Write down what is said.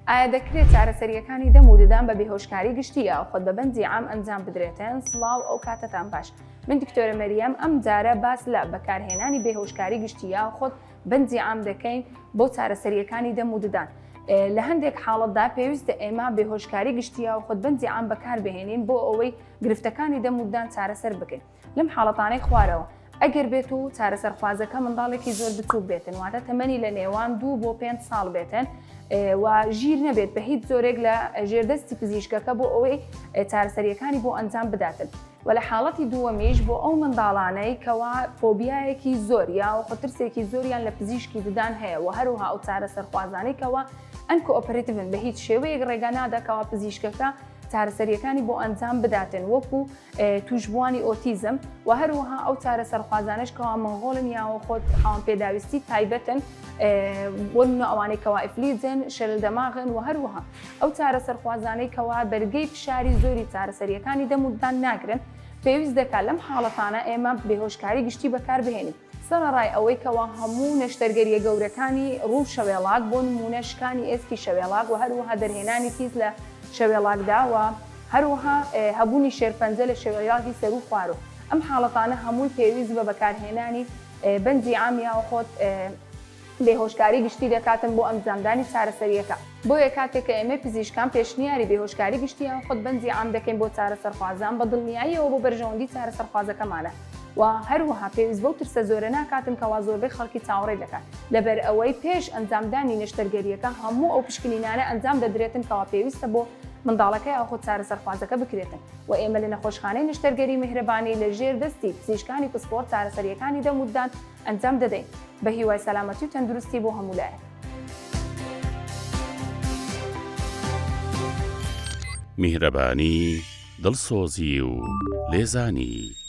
ئایا دەکرێت چارەسەرییەکانی دەم و ددان بە بێهۆشکاری گشتی یاخود بە بەنجی عام ئەنجام بدرێتن؟ سڵاو ئەو کاتەتان باش من دکتۆرە مەریەم ئەم جارە باس لە بەکارهێنانی بێهۆشکاری گشتی یاخود بەنجی عام دەکەین بۆ چارەسەرییەکانی دەم و ددان لە هەندێک حاڵەتدا پێویستە ئێمە بێهۆشکاری گشتی یاخود بەنجی عام بەکاربهێنین بۆ ئەوەی گرفتەکانی دەم و ددان چارەسەر بکەین لەم حاڵەتانەی خوارەوە ئەگەر بێت و چارەسەرخوازەکە منداڵێکی زۆر بچووک بێتن واتە تەمەنی لە نێوان دوو بۆ پێنج ساڵ بێتن و ژیر نەبێت بە هیچ جۆرێک لە ژێردەستی پزیشکەکە بۆ ئەوەی چارەسەریەکانی بۆ ئەنجام بداتن و لە حاڵەتی دووەمیش بۆ ئەو منداڵانەی کەوا فۆبیایەکی زۆر یاخود ترسێکی زۆریان لە پزیشکی ددان هەیە و هەروها ئەو چارەسەرخوازانەی کەوا uncooperative ن بە هیچ شێوەیەک ڕێگا نادا کەوا پزیشکەکە چارەسەریەکانی بۆ ئەنجام بداتن وەکو تووشبووانی ئۆتیزم و هەروەها ئەو چارەسەرخوازانەش کەوا مەنغۆڵن یاوەخۆت خاوەن پێداویستی تایبەتن بۆ نمونە ئەوانەی کەوا ئیفلیجن شەلل دەماغن و هەروەها ئەو چارەسەرخوازانەی کەوا بەرگەی فشاری زۆری چارەسەریەکانی دەم و ددان ناگرن پێویست دەکات لەم حاڵەتانە ئێمە بێهۆشکاری گشتی بەکاربهێنین. سەرەڕای ئەوەی کەوا هەموو نەشتەرگەرییە گەورەکانی ڕوو شەوێڵاک بۆ نموونە شکانی ئێسکی شەوێڵاک و هەروەها دەرهێنانی کیس لە شەوێڵاکدا و هەروەها هەبوونی شێرپەنجە لە شەوێڵاکی سەروو خواروو ئەم حاڵەتانە هەمووی پێویست بە بەکارهێنانی بەنجی عام یاخود بێهۆشکاری گشتی دەکاتن بۆ ئەنجامدانی چارەسەرییەکە. بۆیە کاتێک کە ئێمەی پزیشکان پێشنیاری بێهۆشکاری گشتی یان خود بەنجی عام دەکەین بۆ چارەسەرخوازان بە دڵنیاییەوە بۆ بەرژەوەندی چارەسەرخوازەکەمانە و هەروەها پێویست بەو ترسە زۆرە ناکاتن کەوا زۆربەی خەڵکی چاوەڕێ دەکات لەبەرئەوەی پێش ئەنجامدانی نەشتەرگەرییەکە هەموو ئەو پشکنینانە ئەنجام دەدرێتن کەوا پێویستە بۆ منداڵەکە یاخود چارەسەرخوازەکە بکرێتن و ئێمە لە نەخۆشخانەی نەشتەرگەری میهرەبانی لە ژێر دەستی پزیشکانی پسپۆڕ چارەسەرییەکانی دەم و ددان ئەنجام دەدەین. بە هیوای سەلامەتی و تەندروستی بۆ هەموو لایەک. میهرەبانی، دڵسۆزی و لێزانی.